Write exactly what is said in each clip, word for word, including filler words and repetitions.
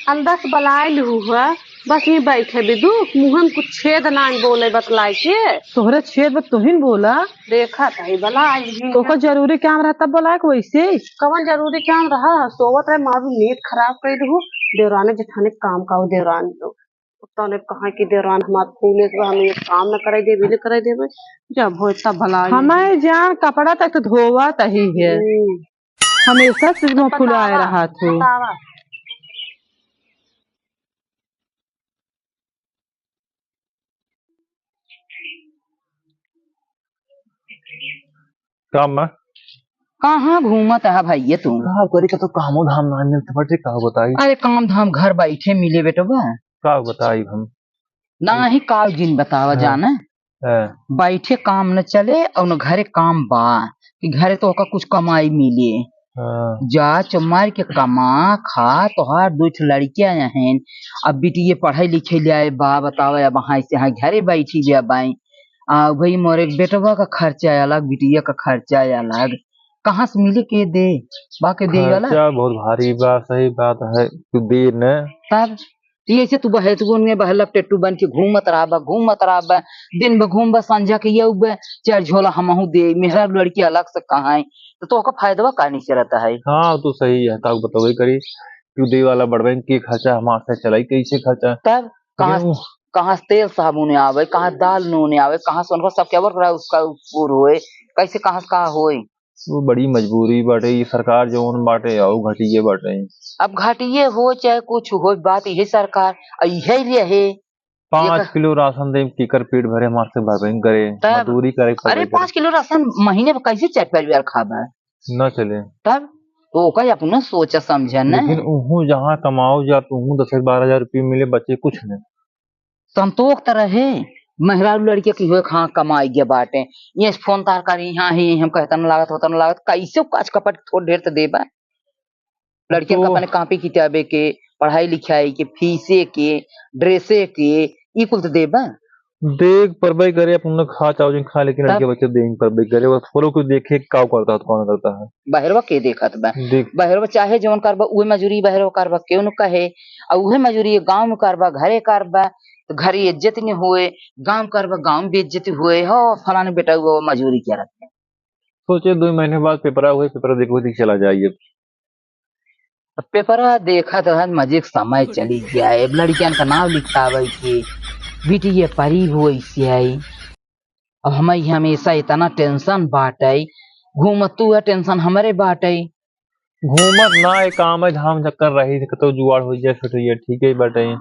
अंदर से बलाए लिहू है, बस ये बैठे बिदु, मुँह में कुछ छेद नाहीं बोले बतलाए के। तोहरे छेद बा, तुहिन बोला। देखा था ये बलाए लिहू तो है। ओकर जरूरी काम रहा तब बलाए के वैसे। कवन जरूरी काम रहा? सोवत रहे, मारू नींद खराब कर दू। देवराने जेठाने काम का, वो देवरान लोग। तने कहा कि देवरान हमार फूले से हम ये काम न करे देबे, न करे देबे। जब हो तब भला। हमारे जान कपड़ा तक तो धोवा तही है। हम्म। हमेशा से तो मुँह फुलाए बतावा, रहा तू। बतावा। काम में? कहाँ घूमत है भैया तू? का करी का तो कामो धाम ना मिलत बाटे, का बताई? अरे काम धाम घर बैठे मिले बेटवा। का बताई हम? नाही का जिन बतावा हाँ। जाने। हाँ। बैठे काम न चले और न घरे काम बा कि घरे तो ओका कुछ कमाई मिले। हाँ। जा चुमार के कमा खा, तोहार दो ठो लड़कियां हैं, अब बिटिये पढ़ाई लिखे ले आए बा, बतावा अब हाँ से हाँ घरे बैठी बे बाई। आ भाई मोरे बेटवा का खर्चा अलग, बिटिया का खर्चा अलग, कहाँ से मिले के दे? बा के दे वाला? खर्चा बहुत भारी बा, सही बात है, तू दे न। तब ये ऐसे तू बहे, तू में बहला टेट्टू बन के घूमत रहा बा, घूमत रहा बा, दिन भर घूम बा, संझा के ये उबे चार झोला हमहू दे, मेहरा लड़की अलग से कहाँ है, तो, तो ओका फायदा का नहीं से रहता है? हाँ, तू सही है, ताक बतवे करी, तू दे वाला बढ़बे के खर्चा हमार से चलाई, कैसे खर्चा? तब कहाँ, लेकिन वो कहाँ से तेल साबुन आवे, कहाँ से दाल नून आवे, कहाँ से उनका सब क्या बोल रहा है, उसका पूर होए, कैसे कहाँ से कहाँ होए? वो बड़ी मजबूरी बाटे, ये सरकार जौन बाटे, अउ घटिये बाटे। अब घटिये हो चाहे कुछ हो, बात इहे सरकार, आ इहे लिए है। पाँच ये क- किलो राशन दे, केकर पेट भरे, हमार से भरबे करे, तब, मजदूरी करे, अरे, पाँच किलो राशन महीने में कैसे चार परिवार खाबा? न चले। तब तो ओका अपना सोचा समझा न। लेकिन उहू जहाँ कमाओ जा, तो उहू दस बारह हजार रुपये मिले, बचे कुछ नहीं। संतोष त रहे, मेहरारू लड़के की होए, हाँ, कमाई गया बाटे। ये फोन तार कर, यहाँ ही हम कहतन लागत, होतन लागत, कैसे काच कपट थोड़ ढेर त देबा? लड़कियन का तो अपने कापी किताबे के, पढ़ाई लिखाई के, फीसे के, ड्रेसे के, ई कुल त देबा। देख परबे करे, अपन लोग खा चाहो जिन खा, लेकिन तब लड़के बच्चे देख परबे करे, बस फोलो को देखे का करता है, कौन करता है। बहरवा के देखत बा? देख। बहरवा चाहे जवन करबा, उहे मजूरी बहरवा करबा, केहू न कहे, आ उहे मजूरी गाँव में करबा, घरे करबा, तो घरे इज्जत न होए, गाँव करबा, गाँव में बेइज्जती होए, हो फलाने बेटा वो मजूरी करत है। सोचे दो महीने बाद पेपरा हुए, पेपरा देखो, देख चला जाइए। अब पेपरा देखत रहत मजे के समय चली जाए, अब लड़कियन का नाम लिखावे के, बिटिया परी हुए से आई। अब हमें हमेशा इतना टेंशन बाटे, घूमत तू है, टेंशन हमरे बाटे। घूमत ना, एक काम है, धाम चक्कर रही, कतो जुआड़ हो जाए, फिर ये ठीक है बाटे।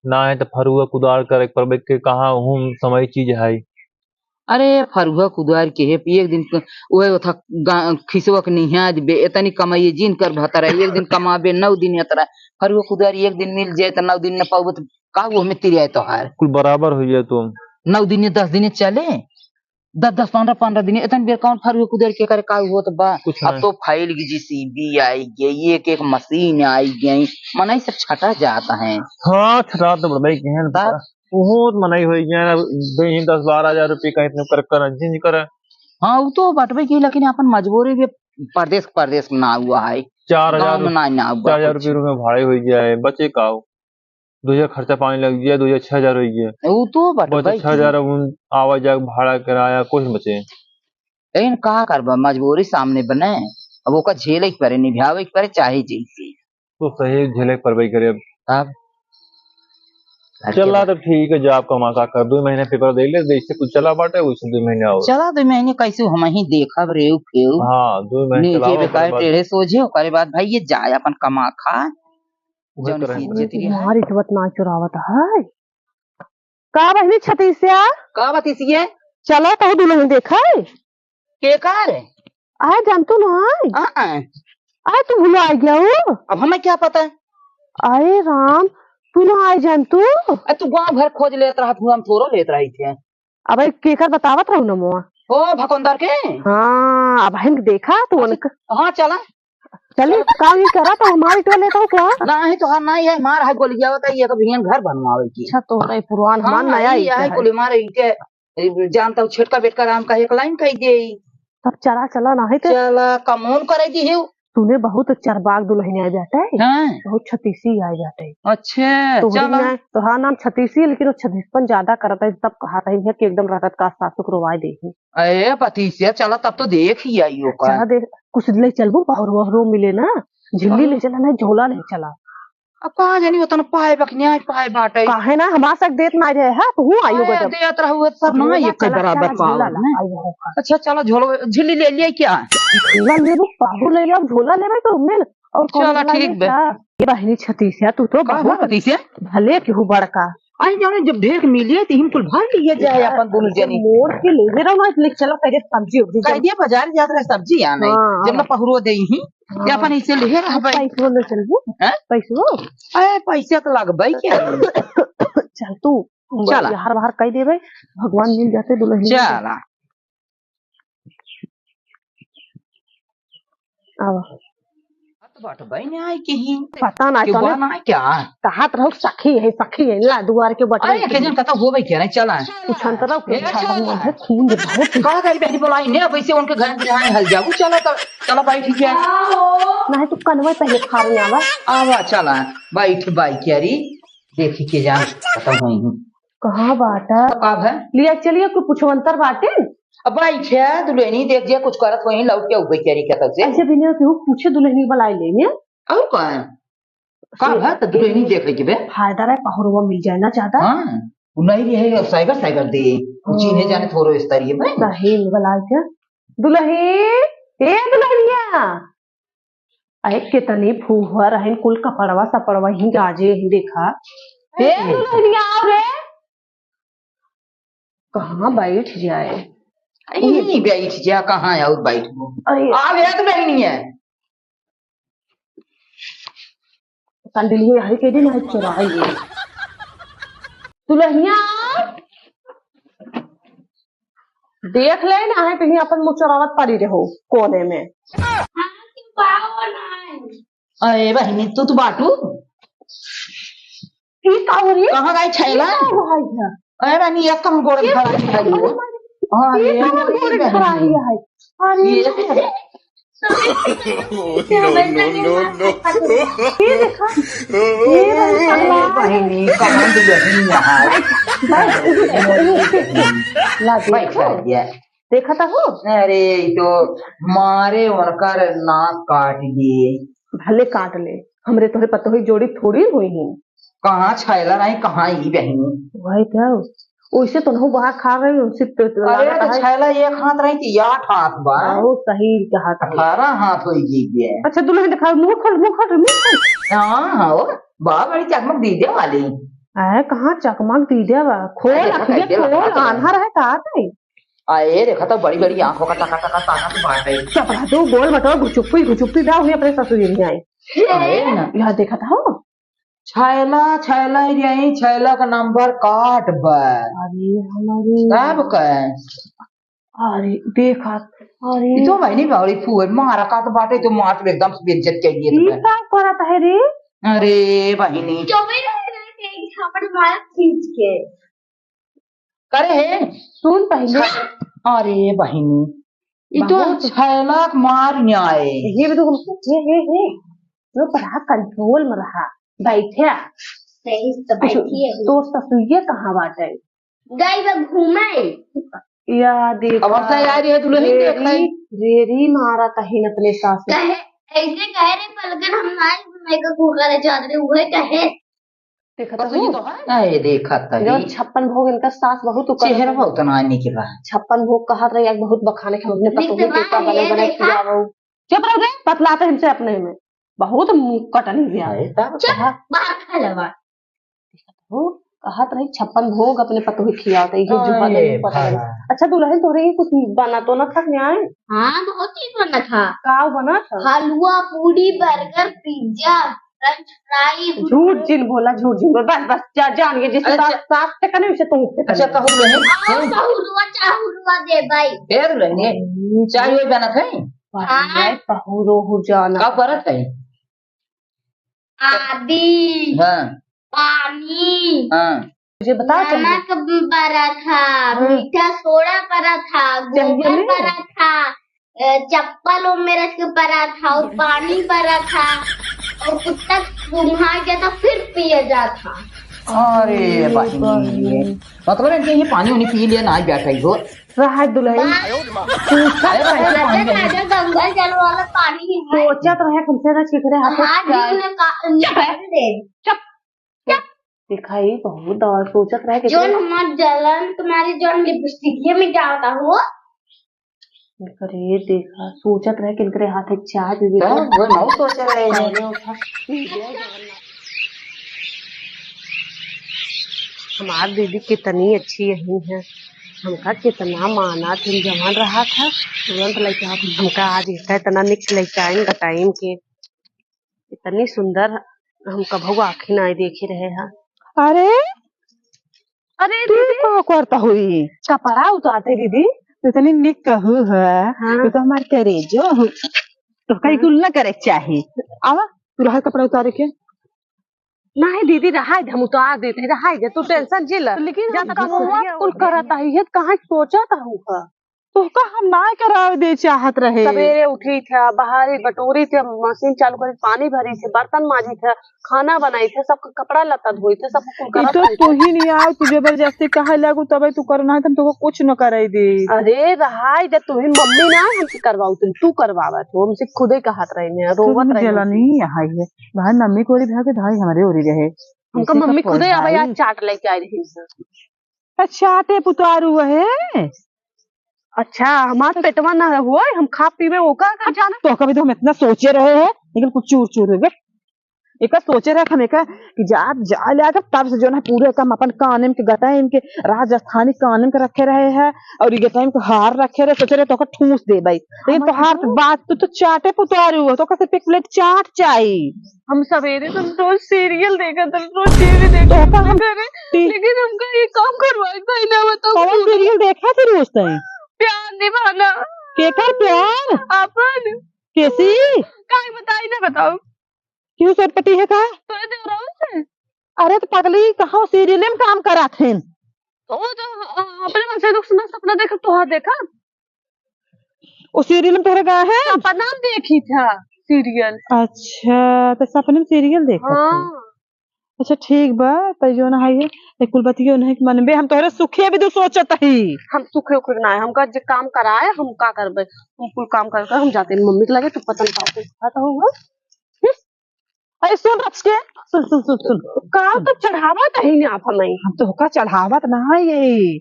ना है तो फरुआ कुदार करे, पर के कहाँ हूँ समय चीज है। अरे फरुआ कुदार के है, एक दिन क-, उहे ओथा गा-, खिसवा के निहा देबे, एतनी कमाइए जिन कर भतर है, एक दिन कमाबे, नौ दिन एतरा। फरुआ कुदार एक दिन मिल जाए तो नौ दिन न पाबे तो का वो हमें तिरिया तोहार? कुल बराबर हो जाए तो। नौ दिन, दस दिन चले, दस दस, पन्द्रह पन्द्रह दिन, इतन बेर कौन फरुए कुदर के करे का होत बा? कुछ अब नहीं। तो फाइल की जी सीबी आई गई, एक एक मशीन आई गई, मनई सब छटा जाता है। हाँ, छटा तो बड़बई के हैं। तब? बहुत मनई हो गया ना, दे ही दस बारह हजार रुपये का इतने कर, कर, जिन कर। हाँ, वो तो बटबे की, लेकिन अपन मजबूरी भी परदेश, परदेश में ना हुआ है, चार हजार गाँव में ना, ना हुआ चार हजार कुछ। रुपये में भाड़े हो गया है, बचे का हो? दो हजार खर्चा पानी लग गया, दो हजार छह हजार हो गया। उ तो बटबे बचे छह हजार की। अब आवा जाए, भाड़ा, किराया, कुछ बचे। लेकिन का करबा, मजबूरी सामने बने, अब ओका झेले के परे, निभावे के परे, चाहे जैसे। तो सही झेले के परबे करे अब। तब? चला, तब ठीक है, जा आप कमा का कर, दो महीने पेपर दे ले, जैसे कुछ चला बाटे, वैसे दो महीने आओ। चला, दो महीने कैसे हम ही देखब, रेव फेव। हाँ, दो महीने नीचे चलाओ, बेकार ओकरे बाद टेढ़े सोझे, ओकरे बाद भाई ये जाए अपन कमा खा। उहे जौन तरह सी से। इज्जत रही है। मार इटवत ना चुरावत है। का बहिनी छतीसिया? का बतीसिए? चला तहु दुल्हन देखै। के का रे? आए जानतू ना आए? आ, आ। आए तू भुला गया हो? अब हमें क्या पता? अरे राम, तू ना आए जानतू? अरे तू गांव भर खोज लेत रहा, तू हम थोड़ो लेत रही थे। अबे केकर बतावत रहू न मोआ? ओ, भकोंदर के? हाँ, अब हम देखा तो अच्छा, उनका। हाँ, चला। चली, चला। का ये करा तो हमारी टोले तो क्या? नाही, तोहार नाही है, मार है गोलियावत है, ये तो भियन घर बनवावे की। अच्छा, तोहरा ये पुरान, हाँ, हमार नया ये ही है, है। कुल मारे इनके, जानता हूँ, छेटका बेटका राम का एक लाइन कह दे। तब चला, चला, नाही तो। चला, कमोन करे दी है। सुने बहुत चरबाग दुलहिन आइ बाटे, हाँ। बहुत छतीसी आइ बाटे। अच्छा, तोहरी चला। ना, तोहार नाम छतीसी है, लेकिन वो छतीसपन ज्यादा करत है, तब कहत है कि एकदम रगत का सासुक रोवाइ देही। ए, पतीसिया, चला तब तो देख ही आई ओकर। चला देख, कुछ ले चलबू, पहुरो वहुरो मिले ना, झिल्ली ले चला, नहीं झोला ले चला। अब कहाँ जानी, ओतना पाए बकनिया पाए बाटे। काहे ना, हमार सक देत ना रहे, हाँ, तू आई हो अरे, गजब। देत रहू, सब चला, ना चला, एक चला, बराबर चला, पावत झोला ला, नहीं। आई हो का। अच्छा, चलो, झोलो, झिल्ली ले लिए क्या? झोला लेबू, पाहु ले लो, झोला लेबे तो मिल। और कौन चला, झोला ठीक ले बे। का? ये बहिनी छतीसिया, तू तो का बहुत बा पतीसिया? भले केहू बड़का। आई जाने, जब ढेर मिलिए, तो हम कुल भर लिए जाए, अपन दोनों जनी। मोड़ के ले रहो ना, ले चलो, पहले सब्जी उब्जी कह जब दिया, बाजार जात रहे सब्जी आने, हाँ, जब ना हाँ। पहुरो दे ही, हाँ। ये अपन इसे ले रहा भाई। पैसो ले चलबू? हैं? पैसो? ए, पैसे तो लगबे के। चल तू, चला। यार बाहर कह देबे, भगवान मिल जाते दुलहिन। चला। आवा। बात बा नहीं आई के ही। पता ना कि चले। बा ना क्या? कहत रहो सखी है, सखी है, ला दुआर के बटन अरे, के जन कता होबे के नहीं, चला। कुछ अंतरा के ए, छाता चला। में है, खून दे बहुत। कहा गई बहनी बोलाई ने, अब इसे उनके घर के यहाँ हल जाऊ, चला तो, चला बैठ गया। नहीं तो कनवा पहले फाड़ आवा। आवा, चला, बैठ बाई के री, देखी के जान, कता हुई हूँ। कहाँ बाटा? अब है? लिया चलिए, कोई पुछवंतर बाटे? अब बैठे, दुलहिनी देख जे कुछ करत वहीं लौट के उबे करी के तब से। अच्छा, बिना केहू पूछे दुलहिनी बुलाई ले, ने? और कौन? का से भा, त दुलहिनी देख ले के बे। फायदा रहे, पहुरवा मिल जाए ना ज्यादा। हाँ, वो नहीं रहे, साइबर, साइबर दे। वो हाँ। चीन्हे जाने थोड़ो इस तरिए में। सही में बुलाई के। दुलही, ए दुलहिनिया। अरे, कितनी फूहर हइन, कुल कपड़वा सपड़वा ही गाजे ही, देखा। ए, दुलहिनिया, आओ रे। कहाँ बैठ जाए? यहीं बैठ जा, कहाँ और बैठबो? अरे। आ गया तो बहनी है। कंडलिए हरी के दिन है चुराई ये। दुलहिनिया। देख ले ना, है कहीं अपन मुँह चोरावत पड़ी रहो कोने में। अरे बहिनी, तू तो बाटू। ई का हो रही? कहाँ गई छैला? ई का हो रही है? अरे बहिनी, एक कम गोड़ ये खड़ा है। अरे, अरे, ये कहाँ गोड़ बहिनी। खड़ा है? अरे, ये No, no, no, no। ये देखा, ये वाली पगला। बहिनी, कहाँ दुलहिन यहाँ है? बस, बस, बस। ला, बैठ देखो। जा। देखा था हो? अरे, ई तो मारे उनकर नाक काट लिए। भले काट ले, हमरे तोहरे पतोही जोड़ी थोड़ी हुई ही। कहाँ छैला रही, कहाँ ई बहिनी? वही तो। ओइसे तो नहु बहा खा रही, उनसे तो अरे, लागत तो है। छैला एक हाथ रही कि आठ हाथ बा। बहुत सही कहा था। अठारह हाथ होई गई है। अच्छा, दुलहिन दिखाओ, मुँह खोल, मुँह खोल रे, मुँह खोल। हाँ, हाँ, ओ, बा बड़ी चकमक दीदे वाली। अरे, कहाँ चकमक दीदे बा? खोल, अरे, अखिया अरे, खोल, अरे। आन्हर है का तई? अरे, देखा तो बड़ी बड़ी आँखों का टका टका ताकत बाटे। चपड़ा तो बोल मत, गुचुप्पी गुचुप्पी बा, उन्हें अपने ससुर नहीं आए। अरे ना। यहाँ देखा था हो? छैला, छैला ही रही, छैला का नंबर काट बा। अरे हमारे। तब का? अरे देखा, अरे। ई तो बहिनी बड़ी फूहर मारा का तो बाटे, तो मार तो एकदम से बेइज्जत कर दिए ई तो। का करत है रे? अरे बहिनी। चुपे रहे ना, कहीं झापड़ मारा खींच के। करे है? सुन पहले। अरे बहिनी, ई तो बहुत छैला के मार न्याय। ये भी तो, हे, हे, हे, लो पढ़ा, control में रहा, बैठा। सही से कुछ बैठी है। तो ससुइया कहाँ बाटे? गई बा घूमे। या देख। अब हंसा यार, ये दुलहिन देख ले। रेरी, रेरी मारा कहीं अपने सास में। कहे, ऐसे कहे रे पलकन, हम नाई घूमे का कुकर है, चादर उहे कहे। देखत पतोही हूँ। तो है। अरे देखत है। जब छप्पन भोग इनका सास बहुत ऊपर चेहरा है। बहुत नानी के बा। छप्पन भोग कहत रही, आज बहुत बखाने के हम अपने निक पतोही के बा, ऊपर बने ये बने देखा। खियावो। चुप रहो रे, बतलाते हमसे अपने में। बहुत मुंह कटनी गया। अरे तब चुप, कहा। बाहर खा लेवा। देखत हो, कहत रही छप्पन भोग अपने पतोही खियावत है, ये जो अरे बदल पता नहीं। भला। अच्छा दुलहिन, तोहरे ये कुछ बना तो ना था न्याय? हाँ, बहुत चीज बना था। का बना था? हलवा, पूरी, burger, pizza, french fry, झूठ जिन बोला, झूठ जिन बोला। बस, बस, जा, जान गए, जैसे अच्छा। सास, सास से कने, वैसे तुम से अच्छा, कने। कहू रहे। आओ, सहुरुआ, चाहुरुआ दे भाई। ए दुलहिन, चाय ओय बनत है? हाँ। पहुरो हो जाना। का परत है? आदि। हाँ। पानी। हाँ। मुझे बता, नमक पहले। पड़ा था, हाँ। मीठा सोडा पड़ा था, चाहिए गोबर नहीं? पड़ा था, अ, चप्पल वो मेरे से पड़ा था, वो पानी पड़ा था, और कुत्ता सूंघा गया था, फिर पिए जा था। अरे अरे बहिनी, बहिनी। मतलब है कि ये पानी उनी पी लिया ना, बैठा ही हो। रहा है दुलही। बा-, अरे बहिनी, ये पानी राजा, नहीं। राजा गंगा जल वाला पानी है। सोचत रहे, कम से कम केकरे हाथ आज भी चाय। उन्हें का-, चुप है। निकाल दे। चुप। देखा, ये बहुत दवा सोचत रहे कि जोन हमार जलन तुम्हारी जोन लिपस्टिक में जाता हो। अरे देखा, सोचत रहे किनकरे हाथ एक चाय पीबे। हाँ, वो ना सोच रहे हैं। हमार दीदी कितनी अच्छी यही है, हमका कितना माना थे, जवान रहा था, तुरंत लेके आ, हमका आज इतना, इतना निक लेके आइन बताइन के। इतनी सुंदर हम कभू आँखी नाई देखे रहे हैं। अरे, अरे तू दीदी। का करता हुई? कपड़ा उतारते दीदी। तू इतनी निक कहू है, हाँ। तू तो हमार करेजो हो। तो कहीं हाँ। कुल ना करे के चाही। आवा, तू रहा कपड़ा उतारे के। नहीं दीदी, रहाई दे, हम उतार देते हैं, रहाई दे, तू tension जिन ले। लेकिन जा हम तका कहाँ सोइया कुल उठे। करत आई है, कहाँ सोचत रहू है? तोहका हम ना करावे दे चाहत रहे। सवेरे उठी थे, बहारी बटोरी थे, मशीन चालू करी, पानी भरी थे, बर्तन माजी थे, खाना बनाई थे, सबका कपड़ा लत्ता धोई थे, सबको कुल ई करत तो रही तू थे। ही नहीं आओ, तू जबरदस्ती कहे लागू, तबे तू करो, ना तो हम तोहका कुछ न करे दे। अरे रहाई दे, तू ही मम्मी ना हमसे करवाऊ, तू, तू करवावत हो, हमसे खुदे कहत रही ने, तू रोवत मुझे रही जला हमसे। नहीं यहाँ ये। भाई मम्मी को ओरी भागे, भाई हमारे ओरी रहे। हमका ऐसे मम्मी का खुदे अब यार पढ़ाई। चाट लेके आई रही है। अच्छा, चाटे पुतारू है। अच्छा, हमार पेटवा ना हुआ, हम खा पीवे ओका का जाना। तो कभी तो हम इतना सोचे रहे हैं, लेकिन कुछ चूर चूर हो गए। एका सोचे रहे हम एका कि जा, जा ले आके तब से जो ना पूरे काम अपन काने में के गटाइम के राजस्थानी काने में के रखे रहे हैं और ये गटाइम के हार रखे रहे, सोचे रहे तो ओका ठूस दे भाई। लेकिन हमार तोहार तो बात तो, तो चाटे पुतारू हो, तो ओका सिर्फ एक प्लेट चाट चाही। हम सवेरे से रोज सीरियल देखत हन, रोज टीवी देखत तो ओका हन हम घरे, टी- लेकिन हमका ये काम करवाए भाई ना बताओ। कौन सीरियल देखा थे रोज तय? प्यार निभाना। केकर प्यार? आपन। कैसी? काहे बताई ना बताओ। क्यों सरपटी है का? तोरे देवराऊ से। अरे तो पगली कहाँ सीरियल में काम करत हैं? तो वो जो, अ, अपने मन से दुख सुना सपना देखा तो हाँ देखा। वो सीरियल में तोहरे गा है? सपना में देखी था सीरियल। अच्छा, तो सपने में सीरियल देखत हाँ। थी। अच्छा ठीक बा, तै जो ना है ये, तै कुल बतियो नहीं मनबे, हम तोहरे सुखे भी दो सोचत ही। हम सुखे उखे ना है, हमका जे काम कराए, हम का करबे? हम कुल काम कर कर हम जाते हैं मम्मी के लगे, तू पता नहीं का कुछ खाता होगा। अरे सुन रच के, सुन, सुन, सुन, सुन। का तो चढ़ावत ही ना आप हमें। हम तोहका चढ़ावत ना है ये।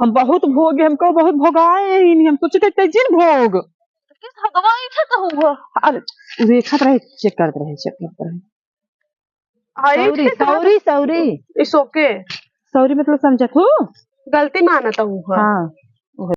हम बहुत भोगे, हमको बहुत भोगाए ही नहीं, हम सोचे थे जिन भोग। किस भगवान से तो हुआ? अरे, देखत रहे, चेक करत रहे, चेक करत रहे। आई सौरी, थे तो सौरी, सौरी। It's okay। सौरी मतलब समझत हो? गलती मानत हूँ, हाँ। हाँ।